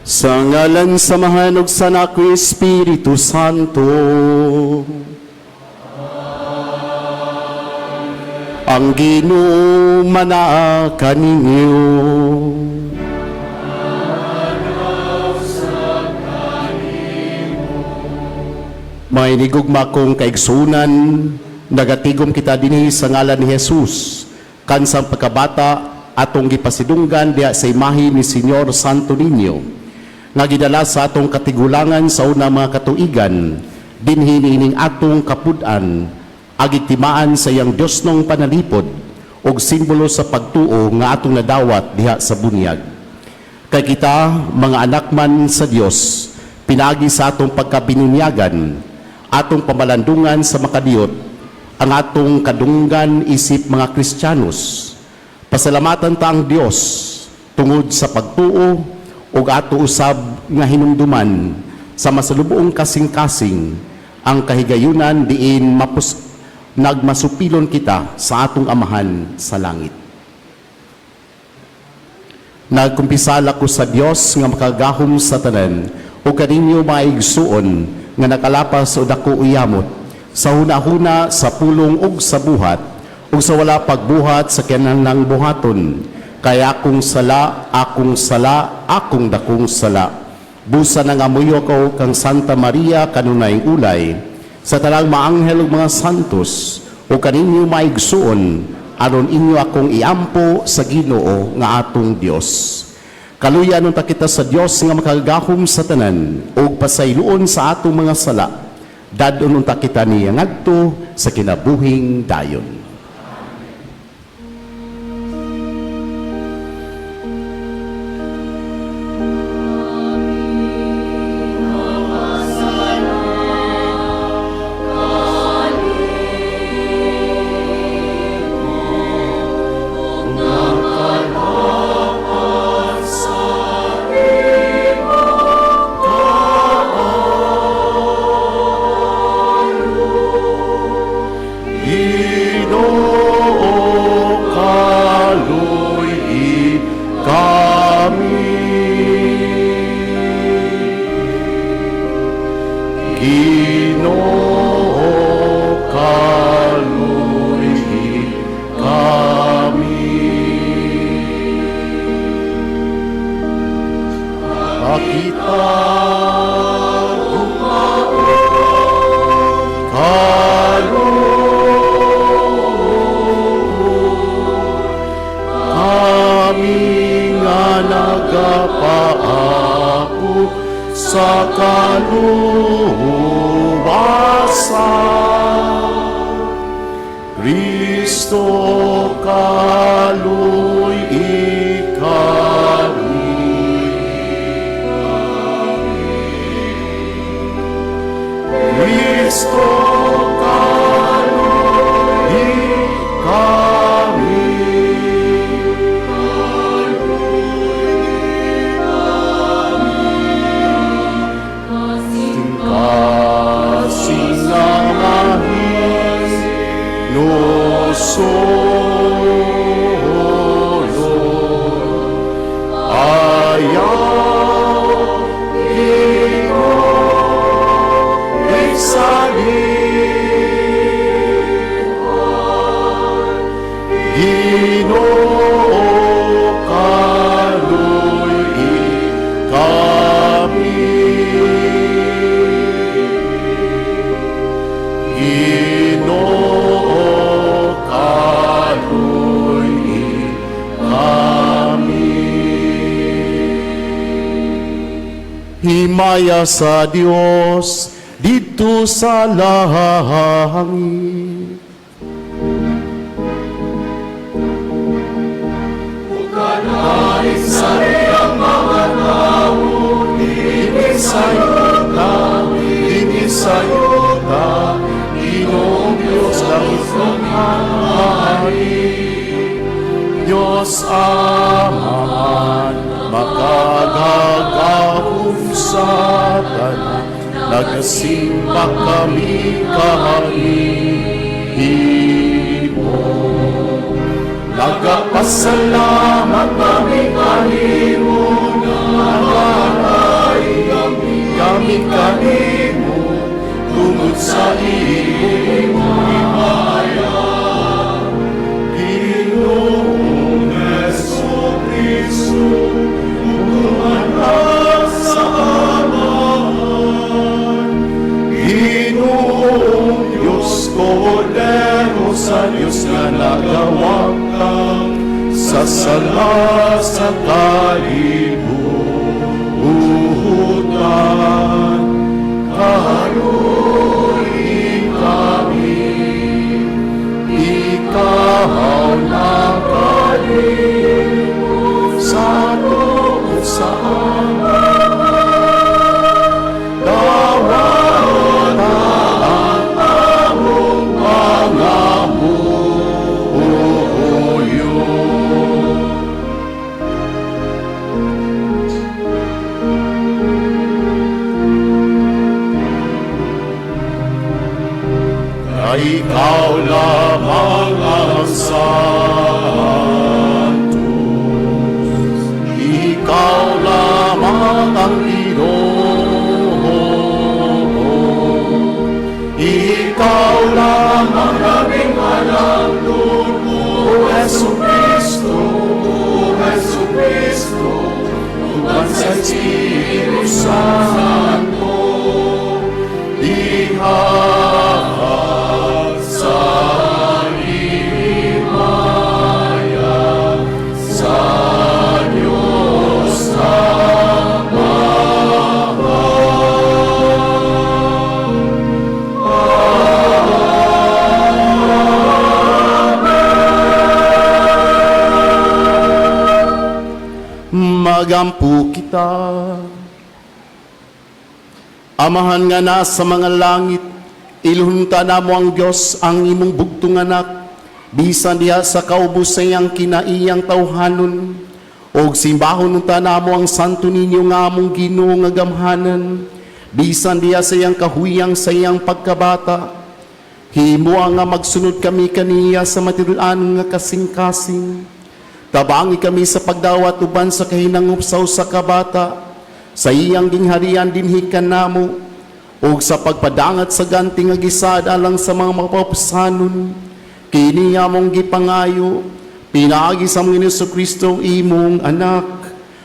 Sa ngalan sa Amahan ug sa Anak ug Espiritu Santo. Ang Ginoo manaa kaninyo. Mga inigugma kong kaigsunan, nagatigom kita dinhi sa ngalan ni Jesus. Kansang pagkabata atong gipasidunggan diha sa imahe ni Señor Santo Niño nga gidala sa atong katigulangan sa unang mga katuigan dinhi niining atong kapud-an, agig timaan sa iyang Diosnong panalipod og simbolo sa pagtuo nga atong nadawat diha sa bunyag. Kay kita mga anak man sa Dios pinaagi sa atong pagkabinunyagan, atong pamalandungan sa makadiyot ang atong kadunggan isip mga Kristiyanos. Pasalamatan ta ang Dios tungod sa pagtuo ug ato usab nga hinumduman sa masaluboong kasing-kasing ang kahigayunan diin mapus nagmasupilon kita sa atong Amahan sa langit. Nagkumpisala ko sa Dios nga makagahom sa tanan ug kaninyo, mga igsuon, nga nakalapas o dako uyamot sa hunahuna, sa pulong ug sa buhat ug sa wala pagbuhat sa kinahanglang buhaton, kay akong sala, akong sala, akong dakong sala. Busa nangamuyo ko kang Santa Maria, kanunay ulay, sa tanang maanghel ug mga santos, ug kaninyo, mga igsuon, aron inyo akong iampo sa Ginoo nga atong Dios. Kaluyan unta kita sa Dios nga makagahom sa tanan ug pasayloon sa atong mga sala. Dad-on unta kita niya ngadto sa kinabuhing dayon. Ginoo, kaluy-i kami. Ginoo, kaluy-i kami. Pakita kaluoy kami nga nagapaako sa kaluwasan. Kristo, kaluy-i kami. Kristo, kaluy-i kami. Kasing nga mahinusolon, ayaw imo isaliwan. Ginoo, kaluy-i kami. Ginoo, kaluy-i kami. Himaya sa Dios didto sa langit. Sa iyang mga tao, dinhi sa yuta, dinhi sa yuta, Ginoong Diyos, langit hari. Diyos Amahan, makagagahom sa tanan, nagasimba kami kanimo. Nagapasalamat kami kanimo. sala sa kalibutan. Kalui kami, ikaw nakalimo sa tuod sa Ama. Dawata ang among pangamuyo. Kay ikaw lamang ang Santo, ikaw lamang ang Ginoo, ikaw lamang aming halangdon, O Hesu Kristo, O Hesu Kristo, uban sa Espiritu Santo, diha sa himaya sa Diyos Amahan. Magampo kita. Amahan nga nasa mga langit, ilhon ta namo ang Dios ang imong bugtong anak, bisan diha sa kaubos sa iyang kinaiyang tawhanon, og simbahon unta namo ang Santo Niño nga among Ginoo nga gamhanan, bisan diha sa iyang kahuyang sa iyang pagkabata. Himoa nga magsunod kami kaniya sa matinud-an nga kasing-kasing. Tabangi kami sa pagdawat uban sa kahinangop sa usa ka bata, sa iyang gingharian dinhi kanamo, ug sa pagpadangat sa ganti nga gisaad alang sa mga mapapsanon, kini among gipangayo, pinaagi sa among Hesus Kristo imong anak,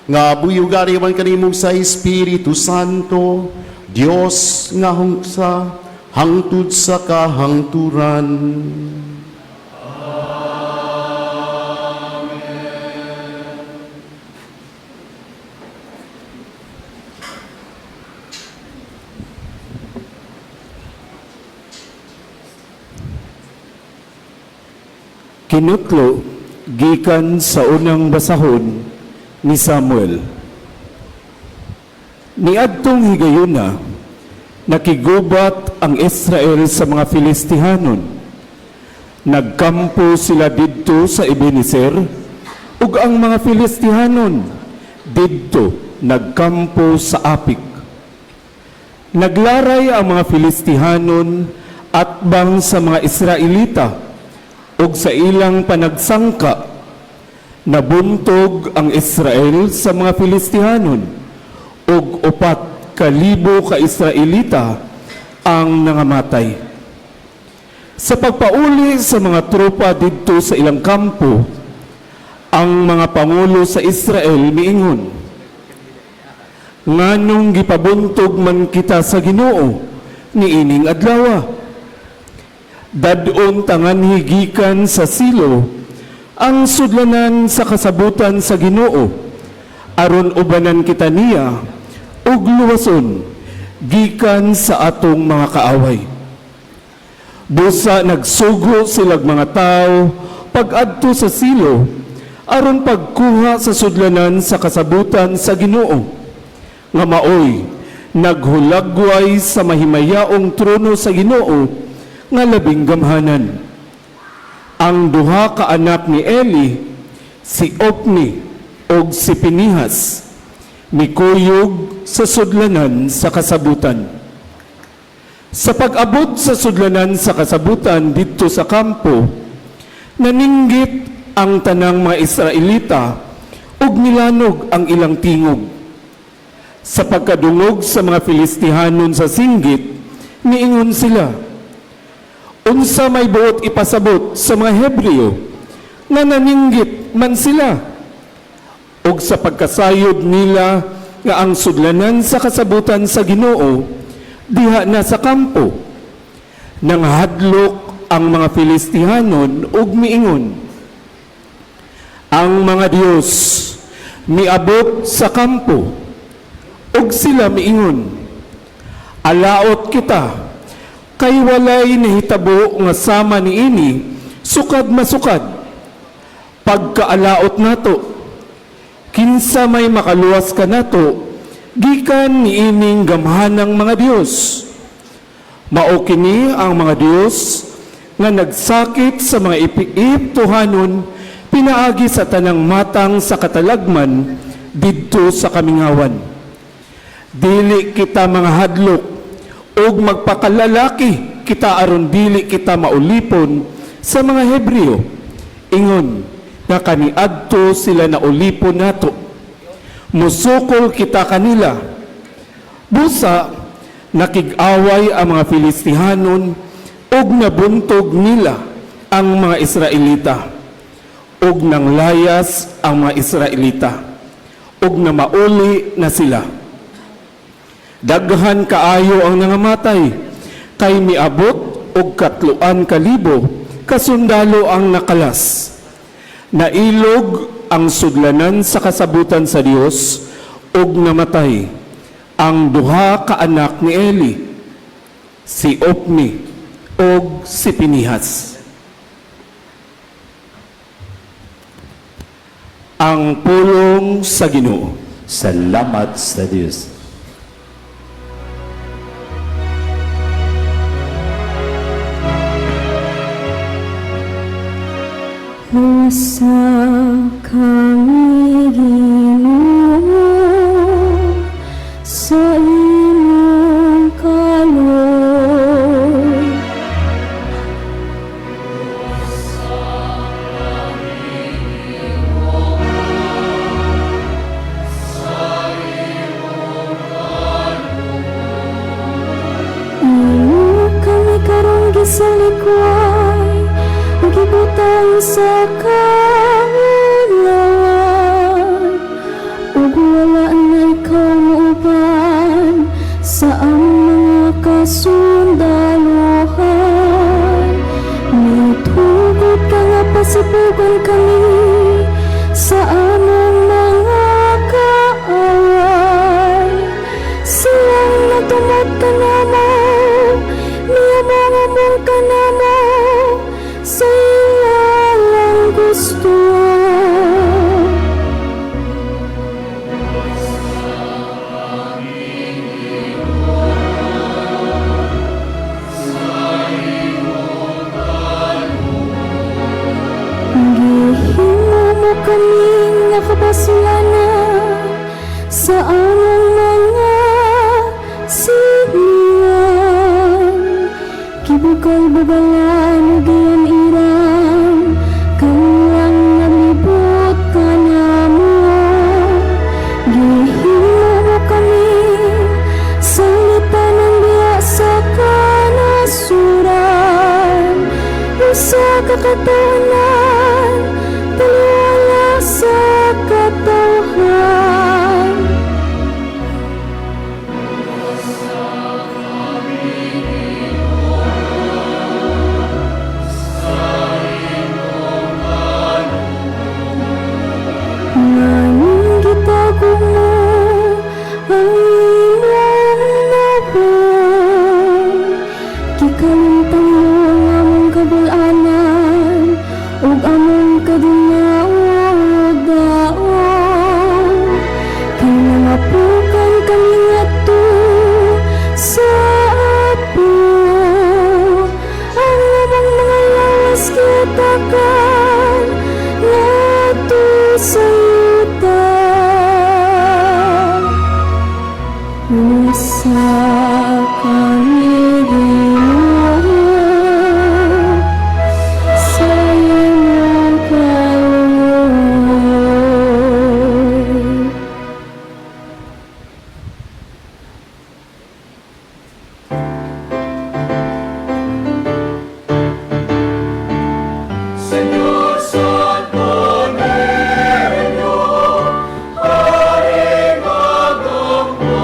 nga buyog ari kanimo sa Espiritu Santo, Dios nga hungsa hangtod sa kahangturan. Kinutlo gikan sa unang basahon ni Samuel. Niadtong higayuna, nakigubat ang Israel sa mga Filistihanon. Nagkampo sila didto sa Ebenezer, ug ang mga Filistihanon didto nagkampo sa Apik. Naglaray ang mga Filistihanon atbang sa mga Israelita, ug sa ilang panagsangka, nabuntog ang Israel sa mga Filistihanon, ug 4,000 ka Israelita ang nangamatay. Sa pagpauli sa mga tropa didto sa ilang kampo, ang mga pangulo sa Israel miingon, nganong gipabuntog man kita sa Ginoo niining adlawa? Dad-on tanganhi gikan sa Silo ang sudlanan sa kasabutan sa Ginoo, aron ubanan kita niya ug luwason gikan sa atong mga kaaway. Busa nagsugo silag mga tao pag-adto sa Silo aron pagkuha sa sudlanan sa kasabutan sa Ginoo, nga maoy naghulagway sa mahimayaong trono sa Ginoo nga labing gamhanan. Ang duha ka anak ni Eli, si Opni og si Pinihas, mikuyog sa sudlanan sa kasabutan. Sa pag-abot sa sudlanan sa kasabutan didto sa kampo, naninggit ang tanang mga Israelita ug nilanog ang ilang tingog. Sa pagkadungog sa mga Filistihanon sa singgit, niingon sila, unsa may buot ipasabot sa mga Hebreo nga naninggit man sila? Og sa pagkasayod nila nga ang sudlanan sa kasabutan sa Ginoo diha na sa kampo, nanghadlok ang mga Filistihanon ug miingon, Ang mga Dios miabot sa kampo ug sila miingon, "Alaot kita kay walay nahitabo nga sama niini sukad masukad. Pagkaalaot nato, kinsa may makaluwas kanato gikan niining gamhanang mga Dios?" Mao kini ang mga Dios nga nagsakit sa mga Ehiptohanon pinaagi sa tanang matang sa katalagman didto sa kamingawan. Dili kita mga hadlok ug magpakalalaki kita aron dili kita maulipon sa mga Hebreo ingon nga kaniadto sila naulipon nato. Musukol kita kanila. Busa nakig-away ang mga Filistihanon ug nabuntog nila ang mga Israelita ug nanglayas ang mga Israelita ug namauli na sila. Daghan kaayo ang nangamatay kay miabot og 3,000 kasundalo ang nakalas. Nailog ang sudlanan sa kasabutan sa Dios ug namatay ang duha ka anak ni Eli, si Opni ug si Pinihas. Ang pulong sa Ginoo. Salamat sa Dios. Luwasa kami, Ginoo, sa imong kaloy. Imo kami karong gisalikway ug gibutang sa kaulawan, ug wala na ikaw muuban sa among mga kasundaluhan. Mitugot ka nga pasipugon kami sa among mga kaaway. Silang nagtumot kanamo, niamong-among kanamo sa ilang gusto. Gihimo mo kaming nakabasulanan sa among mga siningan. Gibukal-bugalan ug giyan-iran, kang naglibot kanamo. Gihimo mo kami salitanan diha sa kanasuran. Usa ka katawhanan, taliwala sa katawhan. Nganong gitago mo ang imong nawong? Gikalimtan mo ang among kabul-anan ug among kadinaog-daog. Kay nangapukan kami ngadto sa apo. Ang among mga lawas gihatakan ngadto sa yuta. Luwasa kami, Ginoo, sa imong kaloy. Señor Santo Niño, Haring Agamana,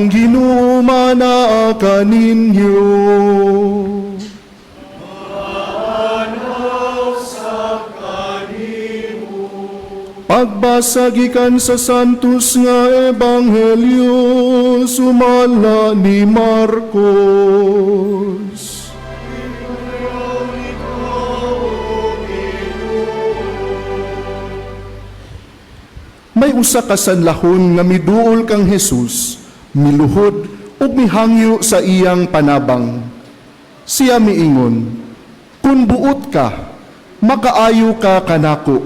Ang Ginoo manaa kaninyo. Pagbasa gikan sa Santos nga Ebanghelyo sumala ni Marcos. May usa ka sanlahon nga miduol kang Jesus, miluhod ug mihangyo sa iyang panabang. Siya miingon, "Kun buot ka, makaayo ka kanako."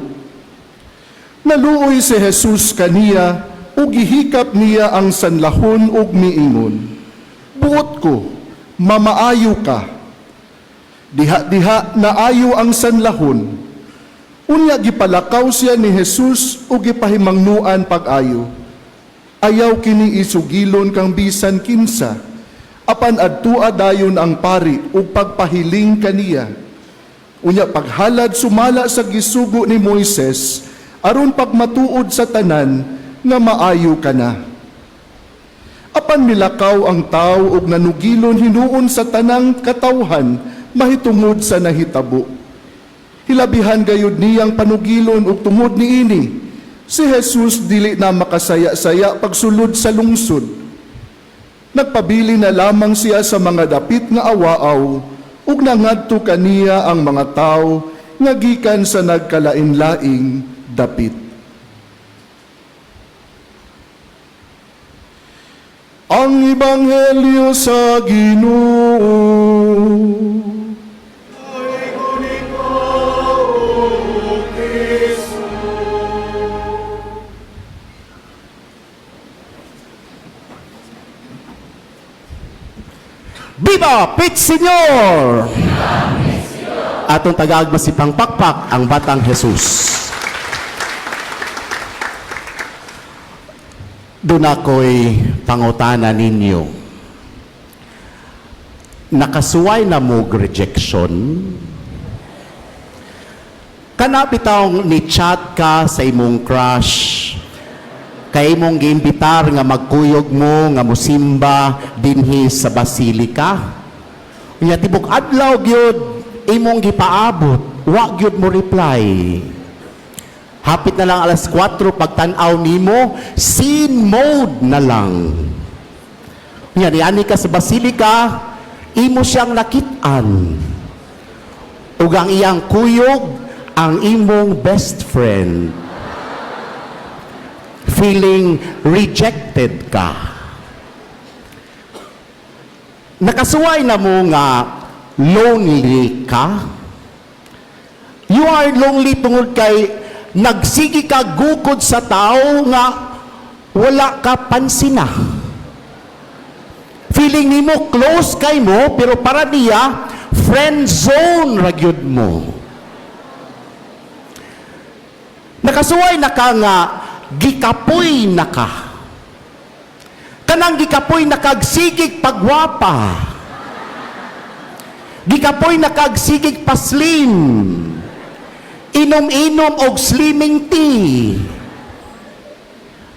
Naluoy si Jesus kaniya ug gihikap niya ang sanlahon ug miingon, "Buot ko, mamaayo ka." Diha-diha naayo ang sanlahon. Unya gipalakaw siya ni Jesus ug gipahimangnuan pag-ayo. Ayaw kini isugilon kang bisan kinsa, apan adtua dayon ang pari ug pagpahiling kaniya. Unya paghalad sumala sa gisugo ni Moises aron pagmatuod sa tanan nga maayo ka na. Apan milakaw ang tao ug nanugilon hinuon sa tanang katawhan mahitungod sa nahitabo. Hilabihan gayud niyang panugilon ug tungod niini, si Jesus dili na makasaya-saya pagsulod sa lungsod. Nagpabili na lamang siya sa mga dapit nga awaaw ug nangadto kaniya ang mga tawo nga gikan sa nagkalain-laing dapit. Ang Ebanghelyo sa Ginoo. Viva Pit Señor! Atong tagaagma si Pangpakpak ang Batang Jesus. Doon ako'y pangutana ninyo. Nakasuway na mo rejection? Kana bitawng ni chat ka sa imong crush, kay imong giimbitar nga magkuyog mo nga musimba dinhi sa basilika. Unya tibok adlaw gyud imong gipaabot, wa gyud mo reply. Hapit na lang alas 4 pagtan-aw nimo, scene mode na lang. Unya niani ka sa basilika, imo siyang nakit-an. Ug ang iyang kuyog ang imong best friend. Feeling rejected ka. Nakasuway na mo nga lonely ka. You are lonely tungod kay nagsigi ka gukod sa tao nga wala ka pansina. Feeling nimo close kay mo, pero para niya friend zone ra gyud mo. Nakasuway na ka nga gikapoy na ka. Kanang gikapoy na kag sigig pagwapa. Gikapoy na kag sigig paslim. Inom-inom og slimming tea.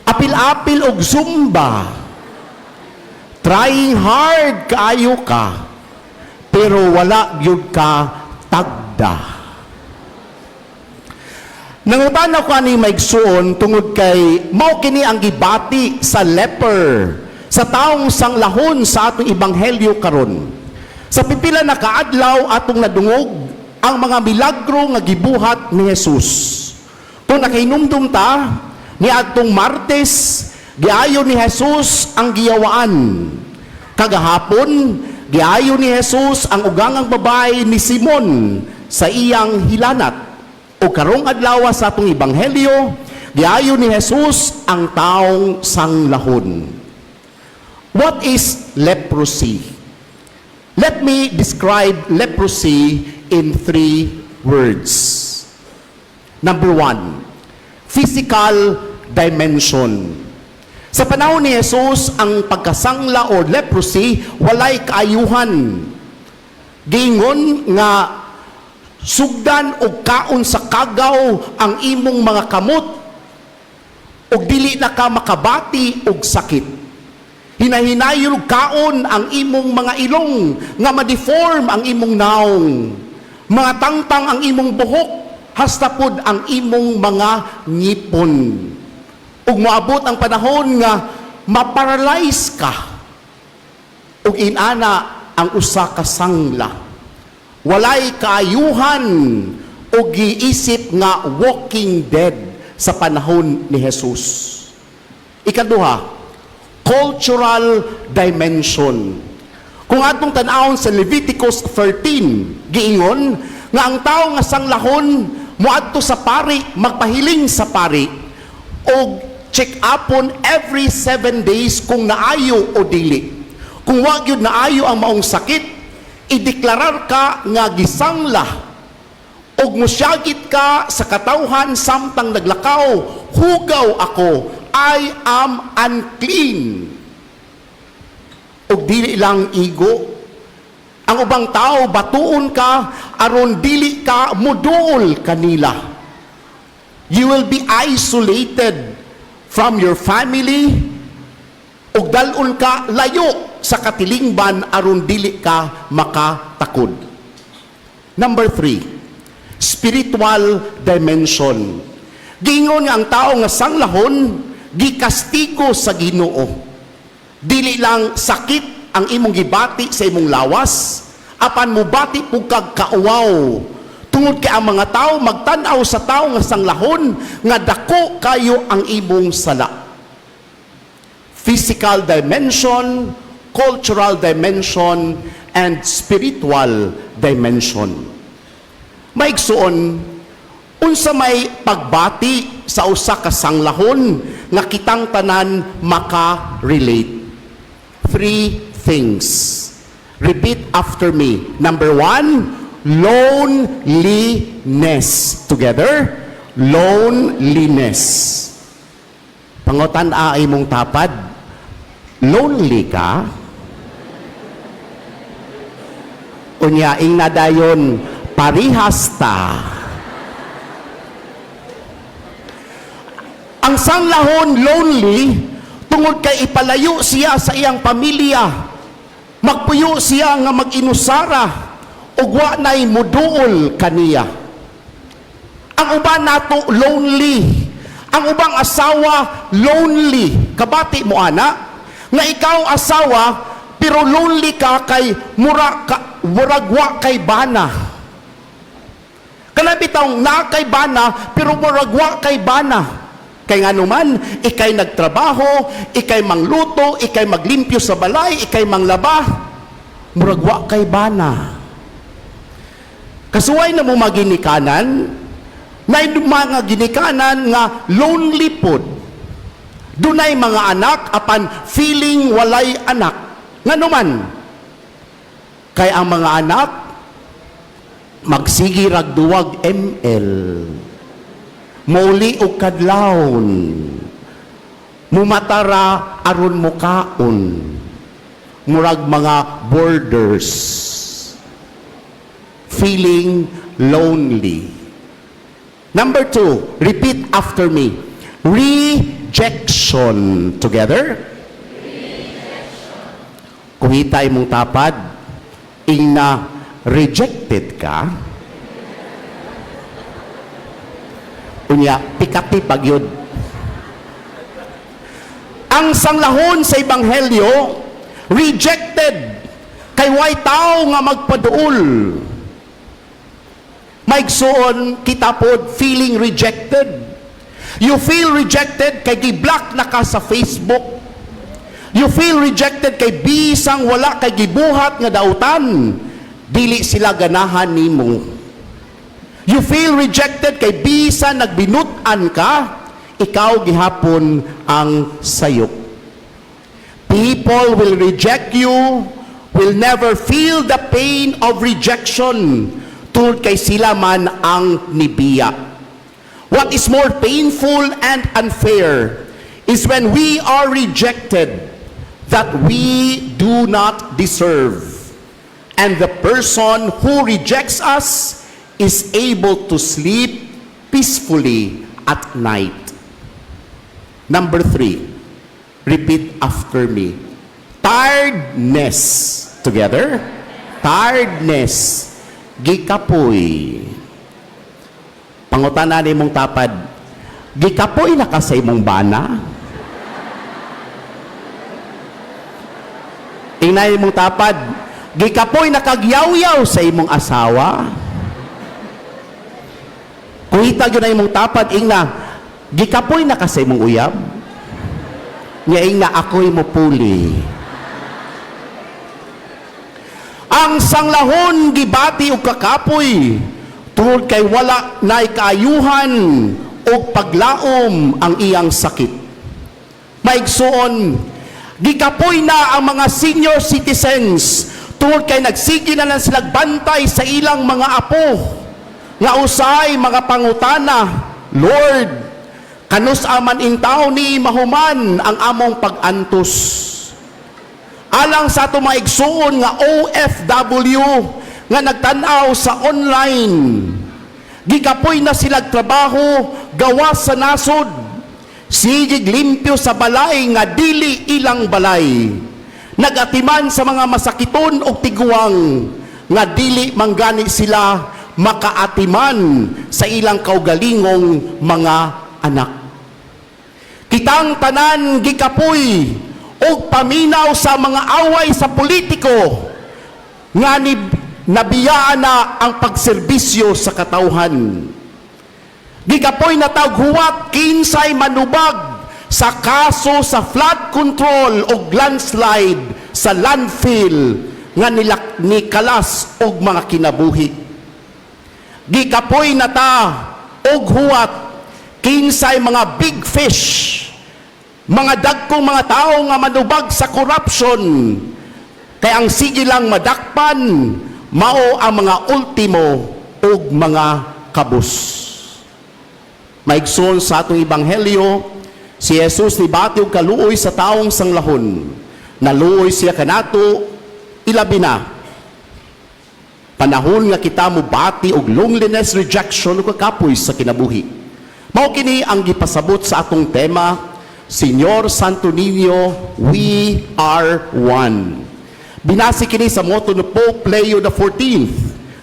Apil-apil og zumba. Trying hard kaayo ka, pero wala gyud ka tagda. Nangutana ko ani maigsuon tungod kay mao kini ang gibati sa leper, sa taong sanglahon sa atong ebanghelyo karon. Sa pipila na kaadlaw atong nadungog ang mga milagro nga gibuhat ni Jesus. Kung nakahinumdum ta niadtong Martes, giayo ni Jesus ang giyawaan. Kagahapon, giayo ni Jesus ang ugangang babae ni Simon sa iyang hilanat. O karong adlaw sa atong ebanghelyo, giayo ni Jesus ang taong sanglahon. What is leprosy? Let me describe leprosy in 3 words. Number 1, physical dimension. Sa panahon ni Jesus, ang pagkasangla or leprosy walay kaayuhan. Giingon nga sugdan og kaon sa kagaw ang imong mga kamot ug dili na ka makabati og sakit. Hinahinayon kaon ang imong mga ilong nga ma-deform ang imong naong. Mga tangtang ang imong buhok, hasta pod ang imong mga ngipon. Ug moabot ang panahon nga ma-paralyze ka. Ug inana ang usa ka sangla. Walay kaayuhan ug giisip nga walking dead sa panahon ni Jesus. Ikaduha, cultural dimension. Kung atong tan-awon sa Leviticus 13, giingon nga ang tao nga sanglahon moadto sa pari, magpahiling sa pari og check upon every 7 days kung naayo o dili. Kung wa gyud naayo ang maong sakit, ideklarar ka nga gisangla ug mosyagit ka sa katawhan samtang naglakaw, "Hugaw ako, I am unclean." Ug dili lang igo ang ubang tao, batuon ka aron dili ka muduol kanila. You will be isolated from your family ug dal-on ka layo sa katilingban aron dili ka makatakod. Number 3, spiritual dimension. Giingon nga ang tao nga sanglahon gikastigo sa Ginoo. Dili lang sakit ang imong gibati sa imong lawas, apan mubati pug kag kauwaw. Tungod kay ang mga tao magtan-aw sa tao nga sanglahon nga dako kayo ang imong sala. Physical dimension, cultural dimension, and spiritual dimension. Maigsuon, unsa may pagbati sa usa ka sanglahon nga kitang tanan maka-relate? Three things. Repeat after me. Number one, loneliness. Together, loneliness. Pangutan-a imong tapad, lonely ka? Unya, ingna dayon, parihas ta. Ang sanglahon, lonely tungod kay ipalayo siya sa iyang pamilya. Magpuyo siya nga mag-inusara ug wa nay muduol kaniya. Ang uban nato, lonely. Ang ubang asawa, lonely. Kabati mo ana nga ikaw asawa pero lonely ka kay mura ka, murag wa kay bana. Kana bitawng naa kay bana pero murag wa kay bana. Kay ngano man, ikay nagtrabaho, ikay mangluto, ikay maglimpyo sa balay, ikay manglaba, murag wa kay bana. Kasuway na mo maginikanan, na mga ginikanan nga lonely pod. Dunay mga anak apan feeling walay anak. Ngano man? Kay ang mga anak magsigi rag duwag ML. Mauli og kadlawon. Mumatara aron mukaon. Murag mga borders. Feeling lonely. Number 2, repeat after me. Rejection. Together? Kuhita imong tapad, ingna, rejected ka. Unya, pikati pagyud. Ang sanglahon sa Ebanghelyo, rejected kay way tao nga magpaduol. Maigsuon, kita pod feeling rejected. You feel rejected kay gi-block na ka sa Facebook. You feel rejected kay bisang wala kay gibuhat nga dautan, dili sila ganahan nimo. You feel rejected kay bisan nagbinut-an ka, ikaw gihapon ang sayop. People will reject you, will never feel the pain of rejection tungod kay sila man ang nibiya. What is more painful and unfair is when we are rejected that we do not deserve. And the person who rejects us is able to sleep peacefully at night. Number 3, repeat after me. Tiredness. Together? Tiredness. Gikapoy. Pangutana nimong tapad, gikapoy na ka sa imong bana? Ingna imong tapad, gikapoy na kag yaw-yaw sa imong asawa? Kuhita gyud na imong tapad, ingna, gikapoy na ka sa imong uyab? Nga ingna, ako'y mupuli. Ang sanglahon gibati og kakapoy tungod kay wala nay kaayuhan og paglaom ang iyang sakit. Maigsuon, gikapoy na ang mga senior citizens tungod kay nagsige na lang sila bantay sa ilang mga apo nga usahay mga pangutana, "Lord, kanus aman intaw ni mahuman ang among pag-antos?" Alang sa ato mga igsuon nga OFW nga nagtan-aw sa online, gikapoy na sila trabaho gawas sa nasod, sigig limpyo sa balay nga dili ilang balay, nagatiman sa mga masakiton og tiguang nga dili manggani sila makaatiman sa ilang kaugalingong mga anak. Kitang tanan gikapoy og paminaw sa mga away sa politiko nga ni nabiyaan na ang pagserbisyo sa katawhan. Gikapoy na tag huwat kinsay manubag sa kaso sa flood control og landslide sa landfill nga nilak ni kalas og mga kinabuhi. Gikapoy na ta og huwat kinsay mga big fish, mga dagkong mga tao nga manubag sa corruption, kay ang sige lang madakpan mao ang mga ultimo ug mga kabus. Maigsoon, sa atong ebanghelyo, si Jesus nibati og kaluoy sa taong sanglahon. Naluoy siya kanato, ilabi na panahon nga kita mobati og loneliness, rejection ug kakapoy sa kinabuhi. Mao kini ang gipasabot sa atong tema, Señor Santo Niño, We Are One. Binasi kini sa motto ni Pope Leo XIV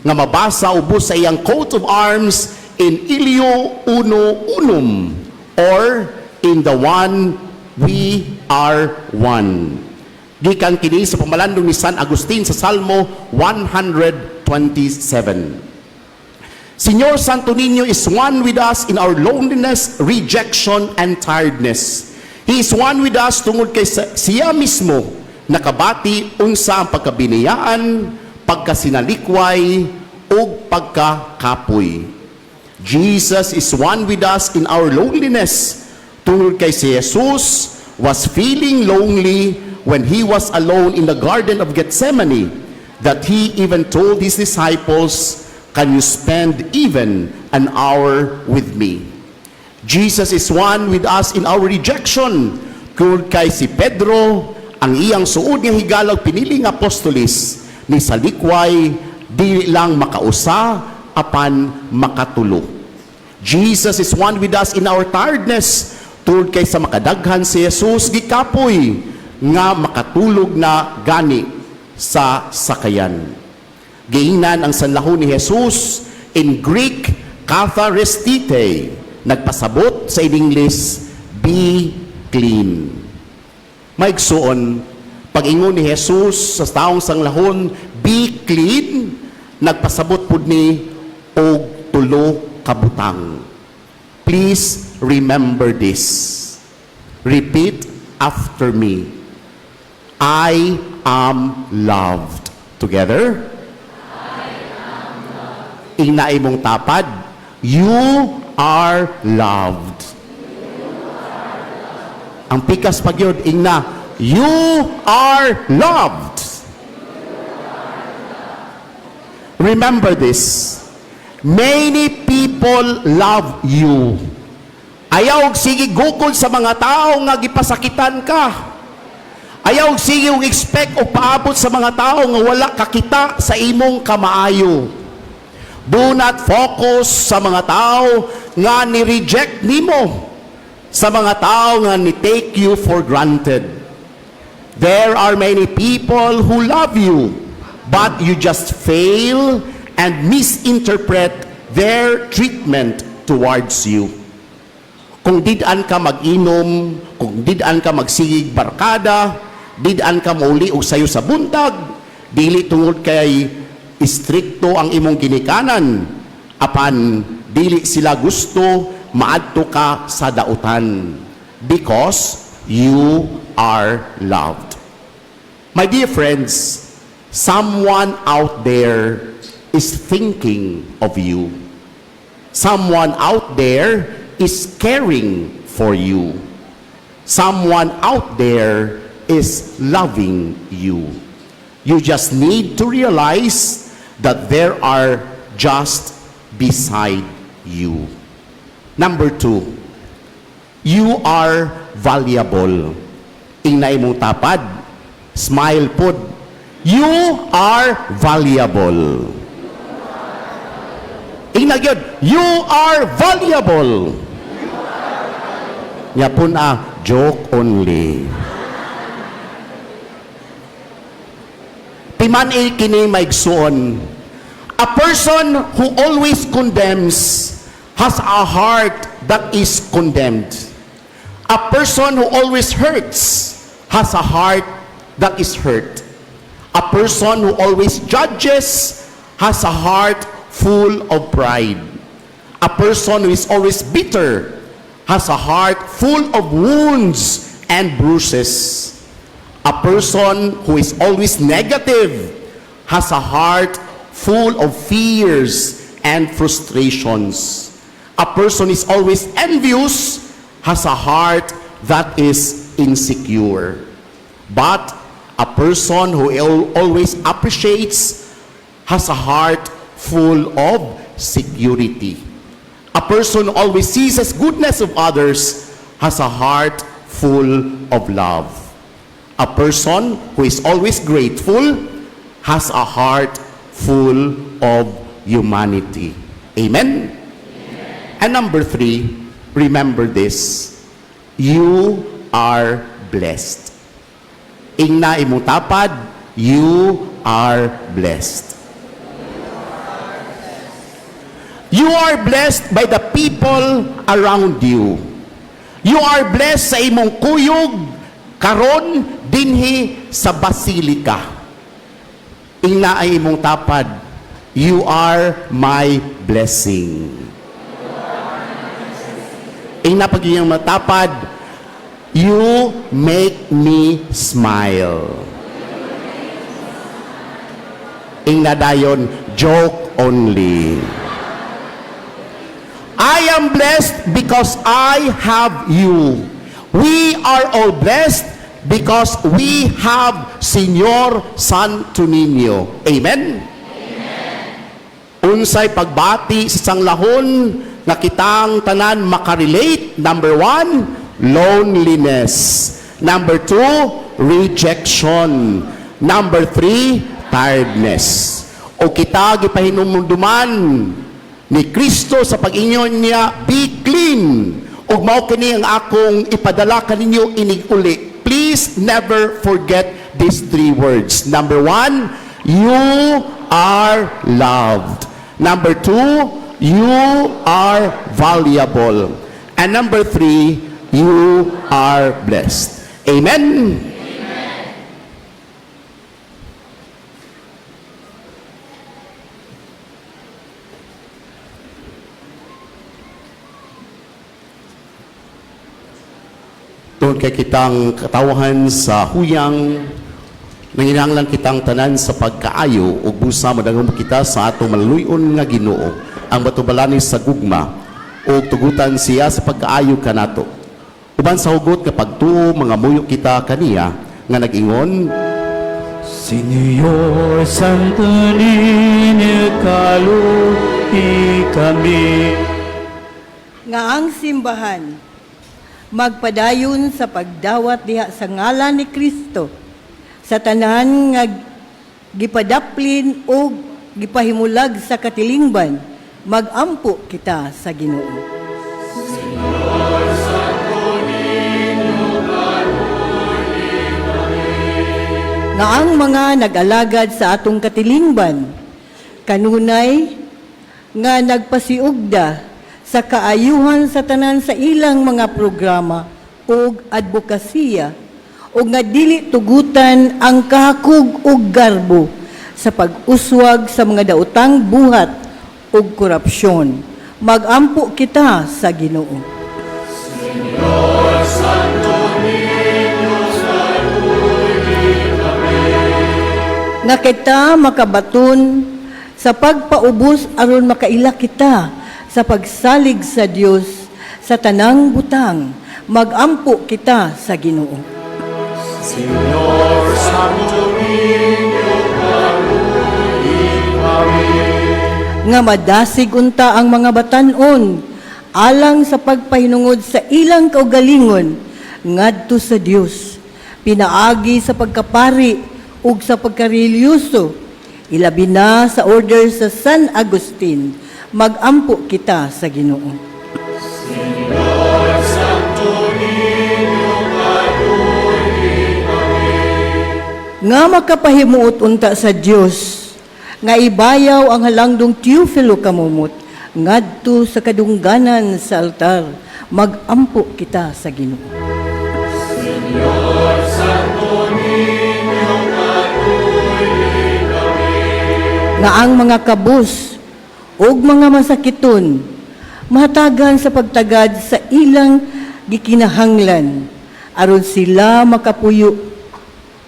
nga mabasa ubos sa iyang coat of arms, "In Illo Uno Unum" or "In the One We Are One." Gikan kini sa pamalandong ni San Agustin sa Salmo 127. Señor Santo Niño is one with us in our loneliness, rejection, and tiredness. He is one with us tungod kay siya mismo nakabati unsa ang pagkabinayaan, pagkasinalikway, ug pagkakapoy. Jesus is one with us in our loneliness tungod kay si Jesus was feeling lonely when he was alone in the Garden of Gethsemane, that he even told his disciples, "Can you spend even an hour with me?" Jesus is one with us in our rejection tungod kay si Pedro, ang iyang suod nga higala ug pinili nga apostolis, ni salikway dili lang makausa apan makatulo. Jesus is one with us in our tiredness tungod kay sa makadaghan si Jesus gikapoy nga makatulog na gani sa sakayan. Giingnan ang sanlahon ni Jesus in Greek, "katharistite," nagpasabot sa English, "be clean." Maigsuon, pag-ingon ni Jesus sa taong sanglahon, "Be clean," nagpasabot pud ni og tulo ka butang. Please remember this. Repeat after me. I am loved. Together? Ingna imong tapad, you are loved. Ang pikas pa gyud, ingna, you are loved. Remember this. Many people love you. Ayaw og sige gukod sa mga tao nga gipasakitan ka. Ayaw og sige og expect o paabot sa mga tao nga wala kakita sa imong kamaayo. Do not focus sa mga tao nga ni-reject nimo, sa mga tao nga ni-take you for granted. There are many people who love you, but you just fail and misinterpret their treatment towards you. Kung did-an ka mag-inom, kung did-an ka magsigig barkada, did-an ka mauli og sayo sa buntag, dili tungod kay istrikto ang imong ginikanan, apan dili sila gusto maadto ka sa dautan because you are loved. My dear friends, someone out there is thinking of you. Someone out there is caring for you. Someone out there is loving you. You just need to realize that there are just beside you. Number two, you are valuable. Ingna imong tapad, smile pod. You are valuable. Ingna gyud, you are valuable. Nya pun ah, joke only. Timan-i kini, maigsuon. A person who always condemns has a heart that is condemned. A person who always hurts has a heart that is hurt. A person who always judges has a heart full of pride. A person who is always bitter has a heart full of wounds and bruises. A person who is always negative has a heart full of fears and frustrations. A person is always envious has a heart that is insecure. But a person who always appreciates has a heart full of security. A person who always sees the goodness of others has a heart full of love. A person who is always grateful has a heart full of humanity. Amen? And number three, remember this: you are blessed. Ingna imong tapad, you are blessed. You are blessed by the people around you. You are blessed sa imong kuyog karon dinhi sa basilika. Ingna ay imong tapad, you are my blessing. Ingna pag iyang matapad, you make me smile. Ingna dayon, joke only. I am blessed because I have you. We are all blessed because we have Señor Santo Niño. Amen? Unsay pagbati sa sanglahon nga kitang tanan makarelate? Number one, loneliness. Number two, rejection. Number three, tiredness. O kita gipahinumduman ni Kristo sa pag-ingon niya, "Be clean." Ug mao kini ang akong ipadala kaninyo inig uli. Please never forget these three words. Number one, you are loved. Number two, you are valuable. And number three, you are blessed. Amen? Tungod kay kitang katawahan sa huyang, nanginahanglan kitang tanan sa pagkaayo ug busa madangom kita sa atong maluluy-on nga Ginoo, ang batubalani sa gugma, ug tugutan siya sa pagkaayo kanato. Uban sa hugot nga pagtuo, mangamuyo kita kaniya nga nag-ingon: Señor Santo Niño, kaluoyi kami. Nga ang simbahan magpadayon sa pagdawat diha sa ngalan ni Kristo sa tanan nga gipadaplin o gipahimulag sa katilingban. Magampo kita sa Ginoo. Nga ang mga nag-alagad sa atong katilingban, kanunay nga nagpasiugda sa kaayuhan sa tanan sa ilang mga programa ug adbokasiya ug nga dili tugutan ang kahakog ug garbo sa pag-uswag sa mga daotang buhat ug korupsyon. Magampo kita sa Ginoo. Nga kita makabaton sa pagpaubos aron makaila kita sa pagsalig sa Dios sa tanang butang. Magampo kita sa Ginoo. Señor Santo Niño, kaluoyi kami. Nga madasig unta ang mga batan-on alang sa pagpahinungod sa ilang kaugalingon ngadto sa Dios pinaagi sa pagkapari ug sa pagkarelihiyoso, ilabi na sa Order sa San Agustin. Magampo kita sa Ginoo. Señor Santo Niño, kaluoyi kami. Nga makapahimuot unta sa Dios nga ibayaw ang halangdong Teofilo Camomot ngadto sa kadungganan sa altar. Magampo kita sa Ginoo. Señor Santo Niño, kaluoyi kami. Nga ang mga kabus ug mga masakiton mahatagan sa pagtagad sa ilang gikinahanglan aron sila makapuyo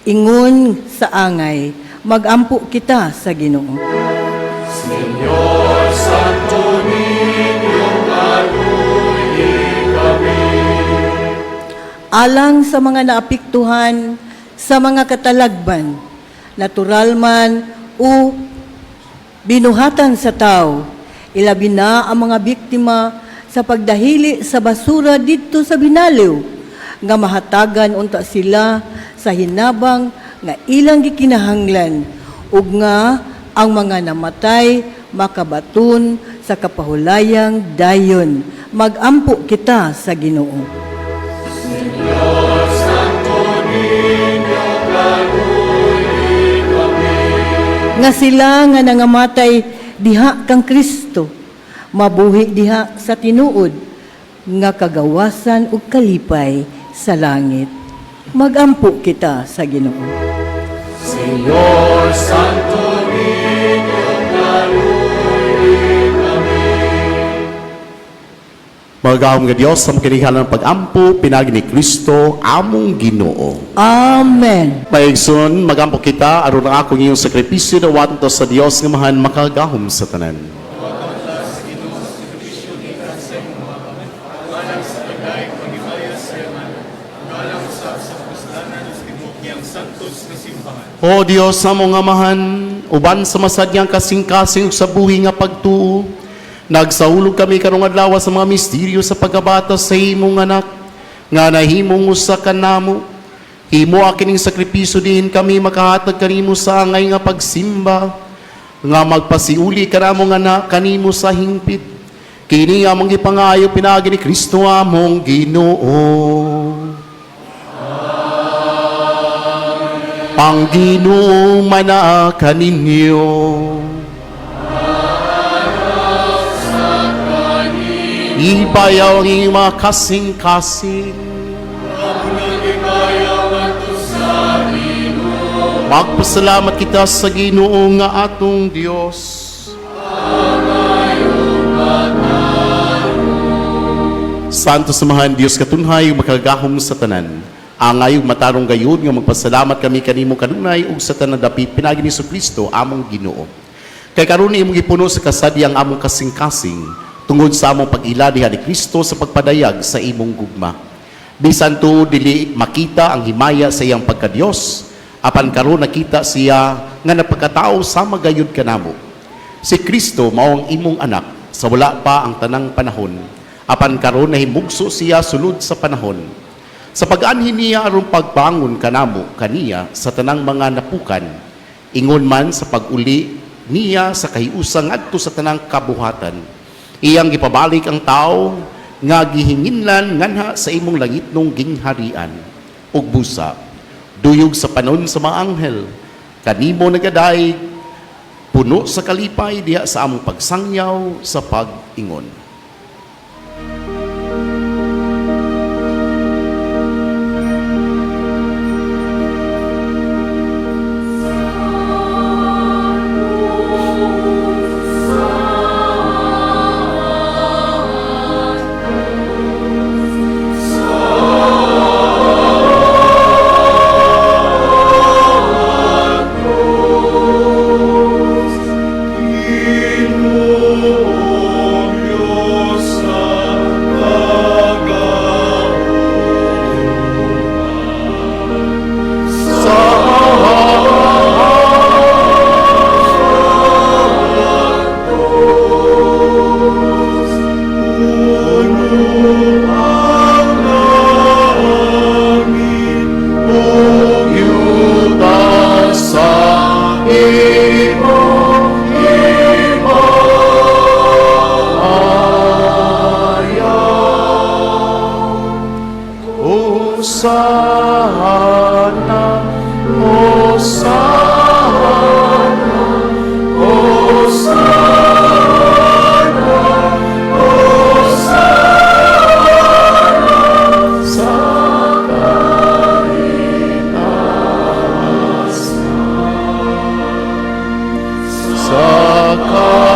ingon sa angay. Magampo kita sa Ginoo. Señor Santo Niño, kaluoyi kami. Alang sa mga naapektuhan sa mga katalagman, natural man o binuhatan sa tao, ilabi na ang mga biktima sa pagdahili sa basura didto sa Binaliw, nga mahatagan unta sila sa hinabang nga ilang gikinahanglan ug nga ang mga namatay makabaton sa kapahulayang dayon. Magampo kita sa Ginoo. Señor Santo Niño, kaluoyi kami. Nga sila nga nangamatay diha kang Kristo mabuhi diha sa tinuod nga kagawasan ug kalipay sa langit. Magampo kita sa Ginoo. Señor Santo Niño, kaluoyi kami. Magahom nga Dios, sa makinihalan ng pag-ampo, pinaagi ni Kristo, among Ginoo. Amen. Mga magampo kita, aron ang akong iyong sakripisyo dawaton to sa Dios nga Amahan makagahom sa tanan. O Dios, among Amahan, uban sa masadyang kasing-kasing ug sa buhi nga pagtuo, nagsaulog kami karong adlaw sa mga misteryo sa pagkabata sa imong anak, nga nahimong usa kanamo. Himoa kining sakripisyo diin kami makahatag kanimo sa angay nga pagsimba, nga magpasiuli kanamo nga anak kanimo sa hingpit. Kini among gipangayo pinaagi ni Kristo among Ginoo. Ang Ginoo manaa kaninyo. Ibayaw ang inyong mga kasing-kasing. Magpasalamat kita sa Ginoo nga atong Dios. Santo Samahan, Dios katunhay ug makagagahom sa tanan. Angay ug matarong gayud nga magpasalamat kami kanimo kanunay ug sa tanan dapit pinaagi ni Kristo among Ginoo. Kay karon imong gipuno sa kasadyang among kasing-kasing tungod sa among pag-ila diha ni Kristo sa pagpadayag sa imong gugma. Bisan tuod dili makita ang himaya sa iyang pagkadiyos, apan karon nakita siya nga napagkatao sama gayud kanamo. Si Kristo mao ang imong anak sa wala pa ang tanang panahon, apan karon nahimugso siya sulod sa panahon. Sa pag-anhi niya aron pagbangon kanamo kaniya sa tanang mga napukan, ingon man sa pag-uli niya sa kahiusa ngadto sa tanang kabuhatan. Iyang gipabalik ang tao nga gihinginlan nganha sa imong langitnong gingharian ug busa. Duyog sa panon sa mga anghel, kanimo nagadayeg, puno sa kalipay diha sa among pagsangyaw sa pag-ingon. Ginoong Diyos sa Sa imong himaya. Hosana, Hosana, Hosana, Hosana sa kaitasan. Sa kaitasan.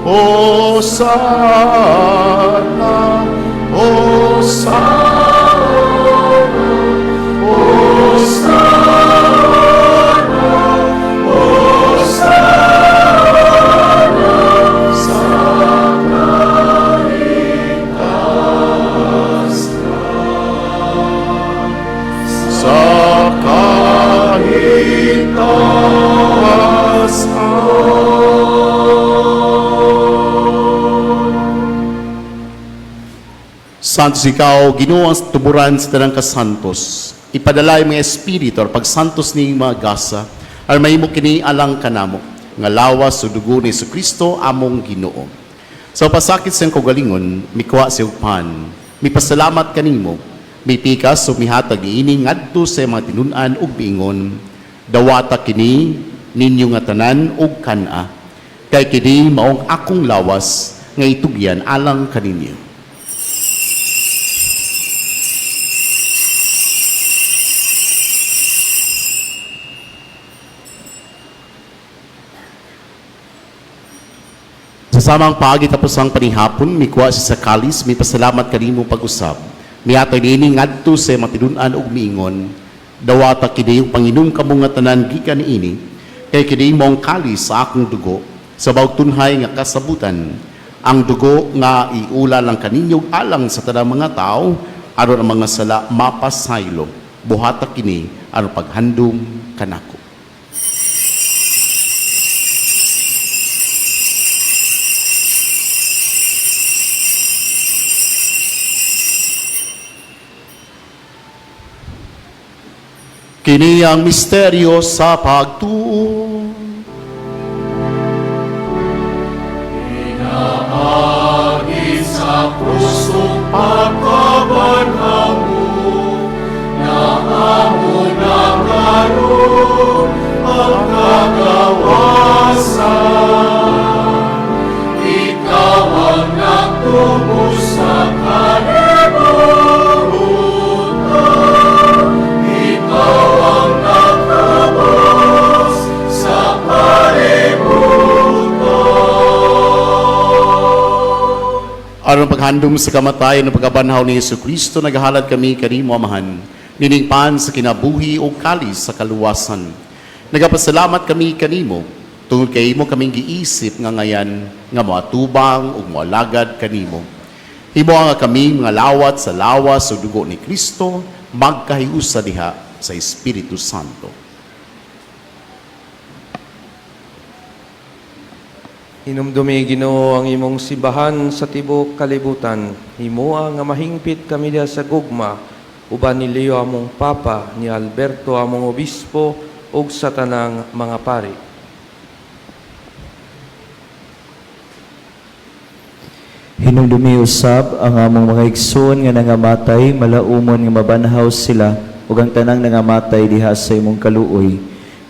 Hosana, Hosana, Hosana, Hosana sa kaitasan. Sa kaitasan. Santos ikaw, Ginoo ang tuburan sa tanang kasantos. Ipadala imong espiritu or pagsantos ni mga gasa, aron mahimo kini alang kanamo, nga lawas ug dugo ni Kristo among Ginoo. Sa pasakit sa iyang kaugalingon, mikuha siya og pan, mipasalamat kanimo, mipikas ug mihatag niini ngadto sa iyang mga tinun-an ug miingon, dawata kini ninyo nga tanan ug kan-a, kay kini maong akong lawas nga itugyan alang kaninyo. Sa samang paagi tapos ang panihapon, mikuha siya sa kalis, mipasalamat kanimo pag-usab. Mihatag niini ngadto sa iyang mga tinun-an ug miingon, dawata kini ug panginom kamo nga tanan gikan niini, kay kini maong kalis sa akong dugo, sa bag-ong tunhay nga kasabutan. Ang dugo nga iula lang kaninyo alang sa tanang mga tao, aron ang mga sala mapasaylo. Buhata kini aron paghandom kanako. Kini ang misteryo sa pagtuo. Pinaagi sa krus ug pagkabanhaw mo, na amo na karon ang kagawasan. Ikaw ang nagtubos sa kalibutan. Ikaw ang nagtubos sa kalibutan. Aron paghandom sa kamatayon ug pagkabanhaw ni Hesus Kristo, nagahalad kami kanimo, Amahan, nining pan sa kinabuhi ug kalis sa kaluwasan. Nagapasalamat kami kanimo tungod kay imo kaming giisip nga ngayan nga moatubang ug moalagad kanimo. Himoa nga kami mga lawat sa lawas ug dugo ni Kristo magkahiusa diha sa Espiritu Santo. Hinumdumi, Ginoo, ang imong simbahan sa tibuok kalibutan. Himoa nga mahingpit kami diha sa gugma uban ni Leo among Papa, ni Alberto among Obispo ug sa tanang mga pari. Hinumdumi usab ang among mga igsoon nga nangamatay, malaumon nga mabanhaw sila ug ang tanang nangamatay diha sa imong kaluoy.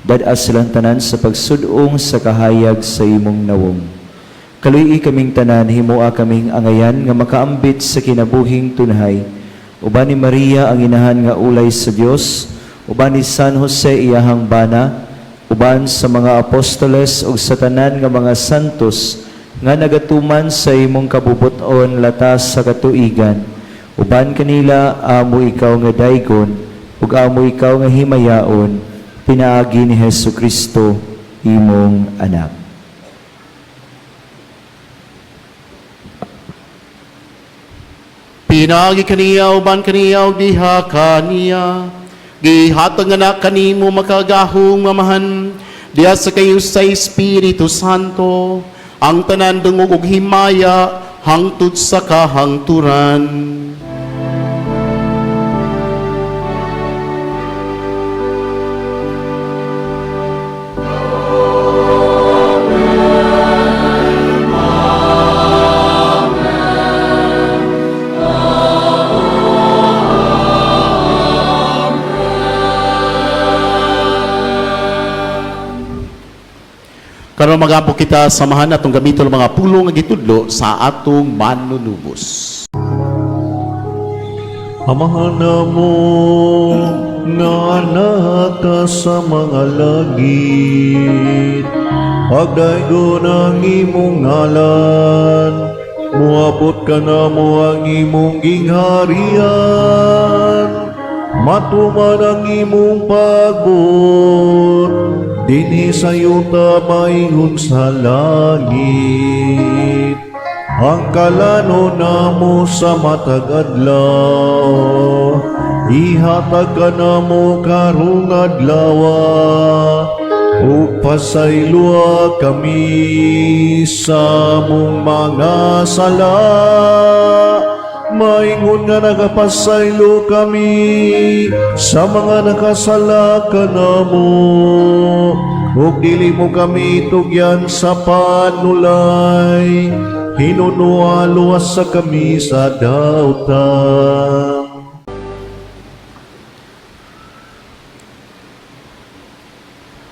Dad-a silang tanan sa pagsud-ong sa kahayag sa imong nawong. Kaluy-i kaming tanan, himoa kaming angayan nga makaambit sa kinabuhing tunhay. Uban ni Maria ang inahan nga ulay sa Dios, uban ni San Jose iyahang bana, uban sa mga apostoles ug sa tanan nga mga santos nga nagatuman sa imong kabubut-on latas sa katuigan. Uban kanila amo ikaw nga daygon ug amo ikaw nga himayaon, pinaagi ni Hesus Kristo imong anak. Pinaagi kaniya, uban kaniya, ug diha kaniya. Gihatag nga na kanimo makagahong Amahan, diha sa kayo sa Espiritu Santo, ang tanan dungog ug himaya hangtod sa kahangturan. Karon magampo kita samahan atong gamiton ang mga pulong nga gitudlo sa atong manunubos. Amahan namo nga naka sa mga langit, pagdaygon ang imong ngalan, muabot ka namo ang imong gingharian, matuman ang imong pagbuot, dinhi sa yuta maingon sa langit. Ang kalano namo sa matag adlaw, ihatag ka namo karong adlaw, ug pasayloa kami sa among mga sala, maingon nga nagapasaylo kami sa mga nakasala kanamo, ug dili mo kami tugyan sa panulay, hinunua luwas sa kami sa dautan.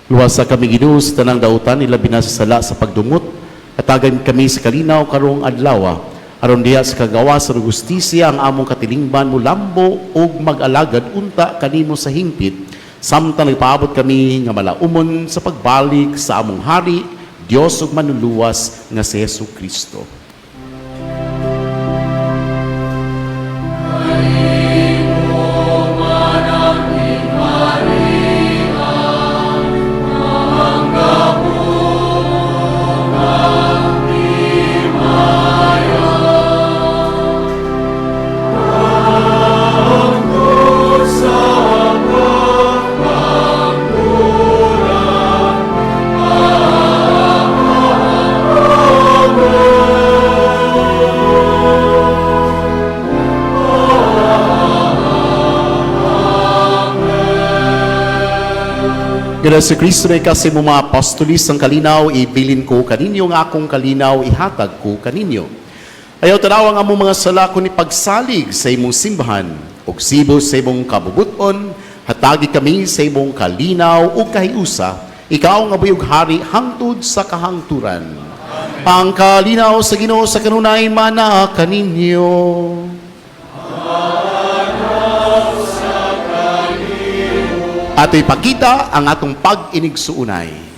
Luwasa kami, Ginoo, sa tanang dautan, ilabi na sa sala sa pagdumot. Hatagan kami sa kalinaw karong adlaw, aron diha sa kagawas sa hustisya ang among katilingban mulambo ug mag-alagad unta kanimo sa hingpit, samtang nagpaabot kami nga malaumon sa pagbalik sa among hari, Dios ug manluluwas nga si Hesus Kristo. Ganoon si Kristo na kasi mo mga apostolis ang kalinaw, ibilin ko kaninyo ang akong kalinaw, ihatag ko kaninyo. Ayaw tanaw ang among mga sala kun ipagsalig sa imong simbahan, ug sibo sa imong kabubuton, hatagi kami sa imong kalinaw ug kahiusa, ikaw nga buyog hari hangtod sa kahangturan. Ang kalinaw sa Ginoo sa kanunay mana kaninyo. Ato ipakita ang atong pag-inigsuunay.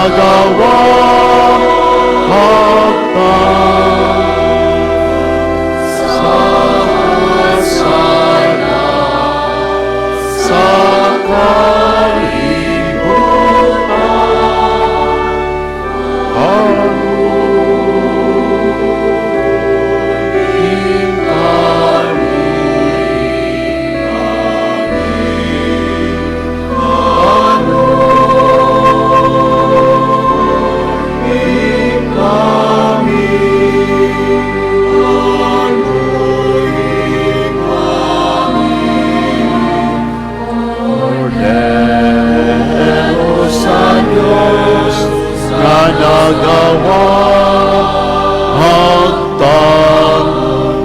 nagawa hagtang sa sala sa kalibutan. Haluin kami, haluin kami, haluin kami. Kordero sa Diyos nga nagawa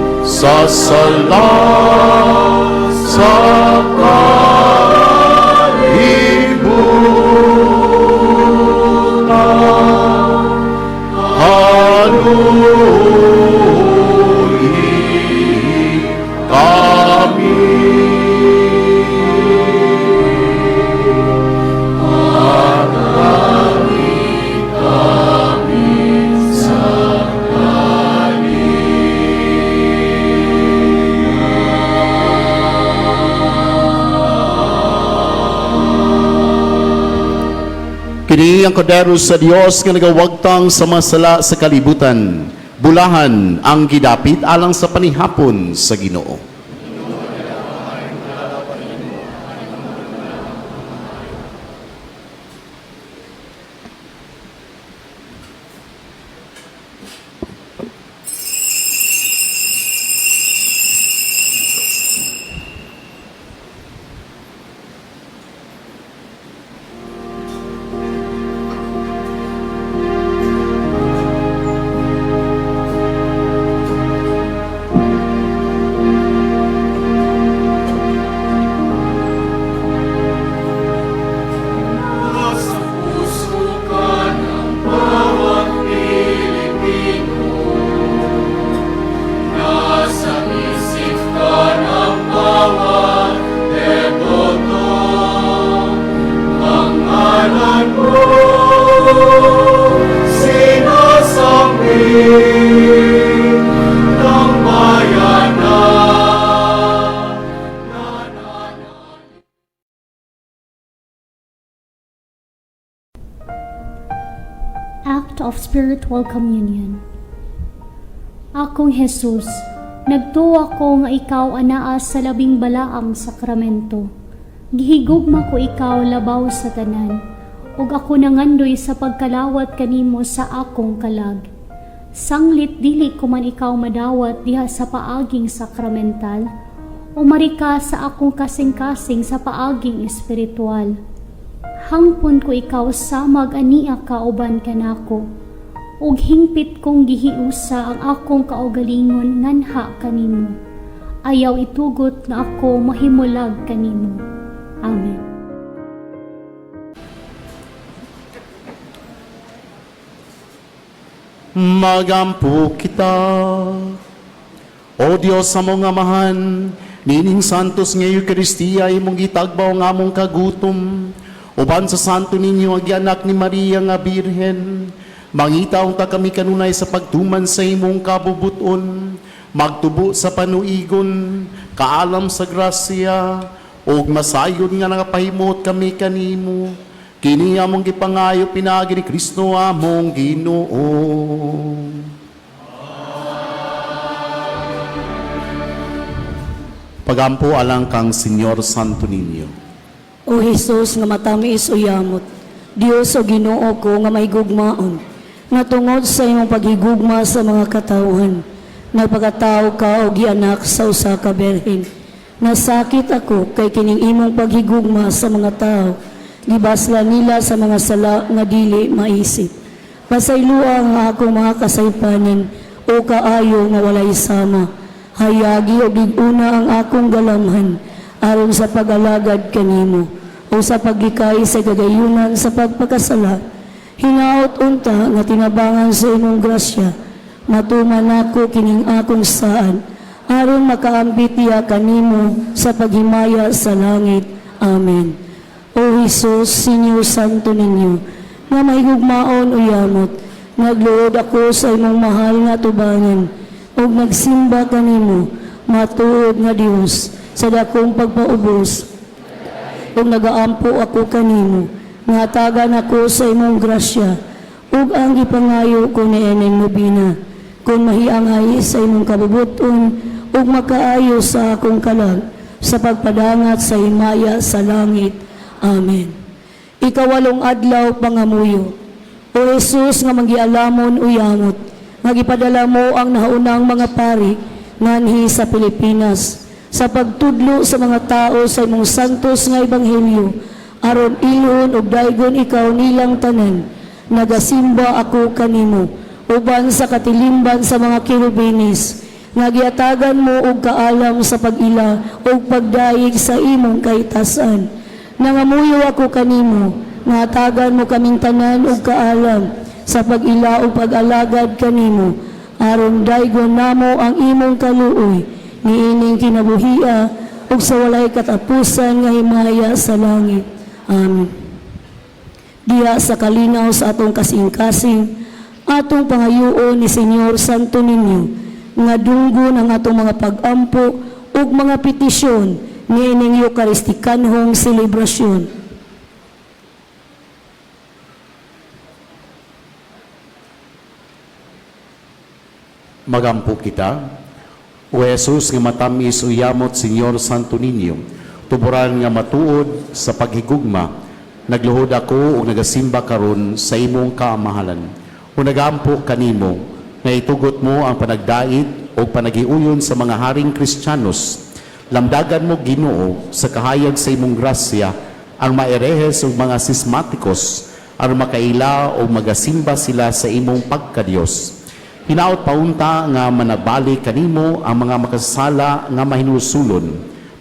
hagtang sa sala sa kalibutan. Haluin kami. Kami sa. Kini ang kordero sa Dios nga nagawagtang sa mga sala sa kalibutan. Bulahan ang gidapit alang sa panihapon sa Ginoo. Nasa puso ka ng bawat Pilipino, nasa isip ka ng bawat deboto. Ang ngalan mo sinasabi ng bayan na. Act of Spiritual Communion. Akong Jesus, nagtuo ko nga ikaw anaa sa labing balaang sakramento. Gihigugma ko ikaw labaw sa tanan, ug ako nangandoy sa pagkalawat kanimo sa akong kalag. Sanglit dili ko man ikaw madawat diha sa paaging sakramental, umari ka sa akong kasing-kasing sa paaging espiritual. Hangpon ko ikaw samag ania ka uban kanako, ug hingpit kong gihiusa ang akong kaugalingon nganha kanimo. Ayaw itugot nga ako mahimulag kanimo. Amen. Magampo kita. O Diyos among Amahan, nining santos nga Eukaristiya imong gitagbaw ang among kagutom. Uban sa santo ninyo ang gianak ni Maria nga Birhen, mangita unta kami kanunay sa pagtuman sa imong kabubuton, magtubo sa panuigon, kaalam sa grasya, ug masayod nga nakapahimot kami kanimo. Kini among gipangayo pinaagi ni Kristo among Ginoo. Pagampo alang kang Señor Santo Niño. O Hesus nga matamis o yamot, Dios o Ginoo ko nga may gugmaon, nga tungod sa imong paghigugma sa mga katawhan, nagpakatao ka og gianak sa usa ka birhen. Nasakit ako kay kining imong paghigugma sa mga tao, gibasla nila sa mga sala nga dili maisip. Pasayloa ang akong mga kasaypanan o kaayo nga walay sama. Hayagi og gig-una ang akong galamhan aron sa pag-alagad kanimo o sa paglikay sa gagayunan sa pagpakasala. Hinaot unta nga tinabangan sa imong grasya, matuman nako kining akong saad aron makaambit diha kanimo sa paghimaya sa langit. Amen. O Jesus, Señor Santo Niño, nga mahigugmaon o yamot, nagluod ako sa imong mahal nga tubangan ug nagsimba kanimo, matuod nga Dios, sa dakong pagpaubos ug nagaampo ako kanimo nga hatagan ako sa imong grasya ug ang gipangayo ko niining nobina kon mahiangay sa imong kabubuton ug makaayo sa akong kalag sa pagpadangat sa himaya sa langit. Amen. Ikawalong adlaw, pangamuyo. O Jesus nga manggialamon o yamot, nga gipadala mo ang nahaunang mga pari nganhi sa Pilipinas sa pagtudlo sa mga tao sa imong santos nga ebanghelyo aron ilhon ug daygon ikaw nilang tanan, nagasimba ako kanimo uban sa katilimban sa mga kerubinis nga giatagan mo og kaalam sa pag-ila ug pagdayeg sa imong kahitasan. Nangamuyo ako kanimo nga hatagan mo kaming tanan og kaalam sa pag-ila ug pag-alagad kanimo aron daygon namo ang imong kaluoy niining kinabuhia ug sa walay katapusan nga himaya sa langit. Amen. Diha sa kalinaw sa atong kasing-kasing, atong pangayoon ni Señor Santo Niño nga dunggon ang atong mga pag-ampo ug mga petisyon niining Eucharistikanhong selebrasyon. Magampo kita. O Jesus nga matamis o yamot, Señor Santo Niño, tuburan nga matuod sa paghigugma, nagluhod ako ug nagasimba karon sa imong kaamahalan. O nagampo kanimo nga itugot mo ang panagdait o panagiuyon sa mga haring Kristiyanos. Lamdagan mo, Ginoo, sa kahayag sa imong grasya ang maerehes ug mga sismatikos aron makaila o magasimba sila sa imong pagkadiyos. Hinaot paunta nga manabali kanimo ang mga makasasala nga mahinulsulon.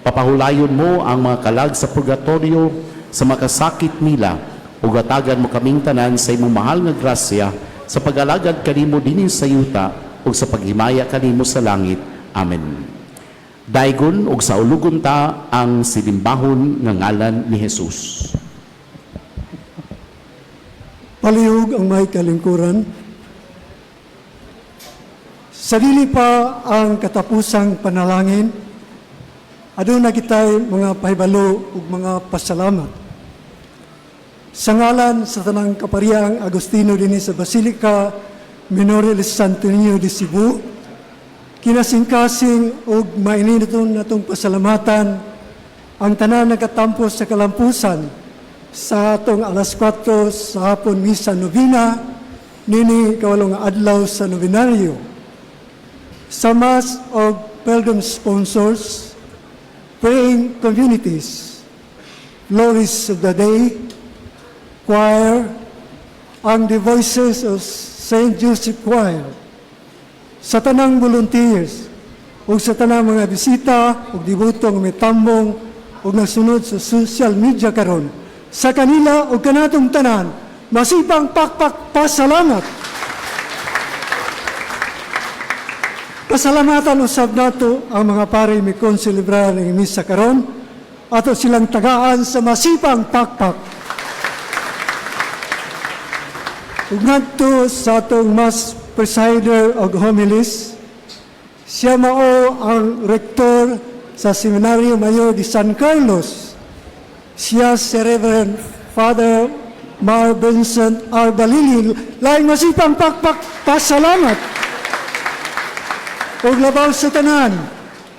Papahulayon mo ang mga kalag sa purgatorio sa makasakit nila ug hatagan mo kaming tanan sa imong mahal nga grasya sa pag-alagad kanimo dinhi sa yuta ug sa paghimaya kanimo sa langit. Amen. Daygon ug saulugon ta ang silimbahon nga ngalan ni Jesus. Palihog ang may kalingkuran. Sa dili pa ang katapusang panalangin, aduna kitay mga pahibalo ug mga pasalamat. Sa ngalan sa tanang kapariang Agustino dinhi sa Basilica Minore del Santo Niño de Cebu, kinasingkasing ug maininaton natong pasalamatan ang tanan nagkatampos sa kalampusan sa atong alas 4 sa hapon misa novena nini kawalong adlaw sa nobenaryo. Sa mass of pilgrim sponsors, praying communities, florists of the day, choir, ang The Voices of St. Joseph Choir, sa tanang volunteers, ug sa tanang mga bisita ug debotong mitambong ug nagsunod sa social media karon, sa kanila ug kanatong tanan, masipang pakpak pasalamat. Pasalamatan usab nato ang mga pare mi konselebrar ng misa karon, ato silang tagaan sa masipang pakpak. Ug ngadto sa atong mass presider og homilist, siya mao ang rektor sa Seminario Mayor de San Carlos. Siya si Reverend Father Mar Vincent R. Balili. Laing masipang pakpak pasalamat. Ug labaw sa tanan,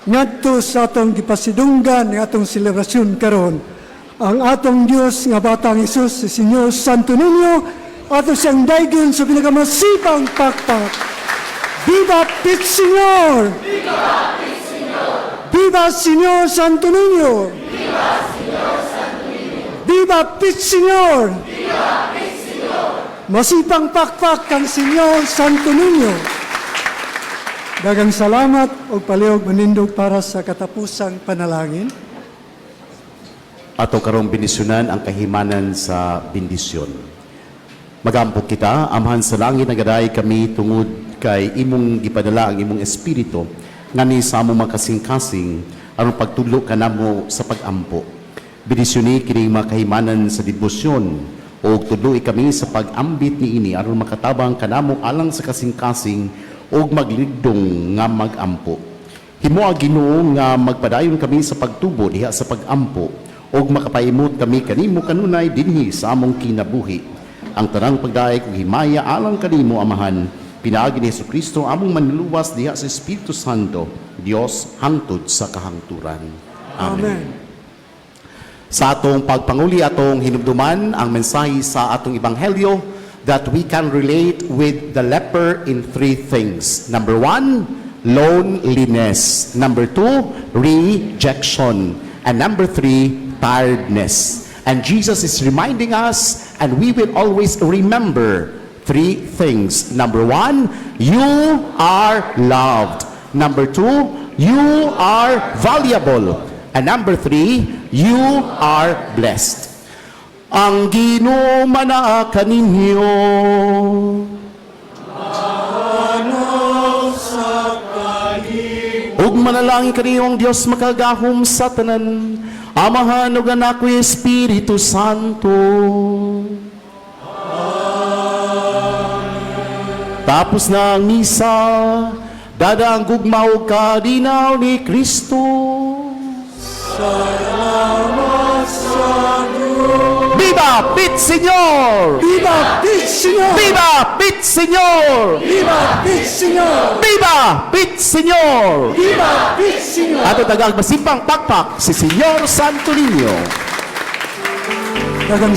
ngadto sa atong gipasidunggan ng atong selebrasyon karon, ang atong Dios nga batang Hesus, si Señor Santo Niño, ato siyang daygon sa pinakamasipang pakpak. Viva Pit Señor! Viva Pit Señor! Viva Señor Santo Niño! Viva Señor Santo Niño! Viva Pit Señor! Viva Pit Señor! Masipang pakpak kang Señor Santo Niño. Daghang salamat og palihog manindog para sa katapusang panalangin. Ato karong bendisyonan ang kahimanan sa bendisyon. Magampo kita, Amahan sa langit, nagaday kami tungod kay imong gipadala ang imong espiritu ngani sa among makasing-kasing aron pagtudlo kanamo sa pagampo. Bendisyoni kining mga kahimanan sa debosyon Ug tudloi kami sa pag-ambit niini aron makatabang kanamo alang sa kasing-kasing ug magligdong nga mag-ampo. Himoa, Ginoo, nga magpadayon kami sa pagtubo diha sa pag-ampo ug makapaimot kami kanimo kanunay dinhi sa among kinabuhi. Ang tanang pagdayeg ug himaya alang kanimo, Amahan, pinaagi ni Hesukristo among Manluluwas diha sa Espiritu Santo, Dios hangtod sa kahangturan. Amen. Amen. Sa atong pagpanguli, atong hinumduman ang mensahe sa atong ebanghelyo that we can relate with the leper in three things. Number one, loneliness. Number two, rejection. And number three, tiredness. And Jesus is reminding us, and we will always remember three things. Number one, you are loved. Number two, you are valuable. And number three, you are blessed. Ang Ginoo manaa kaninyo. Ano sa kanimo. Ug manalangin kaniyong Dios makagahom sa tanan, Amahan ug Anak ug Espiritu Santo. Tapos na ang misa, dada ang gugma ug kalinaw ni Kristo. Salamat sa Diyos. Viva Pit Señor! Viva Pit Señor! Viva Pit Señor! Viva Pit Señor! Viva Pit Señor! Viva Pit Señor! Ato tagag masipang pakpak si Señor Santo Niño. Daghang.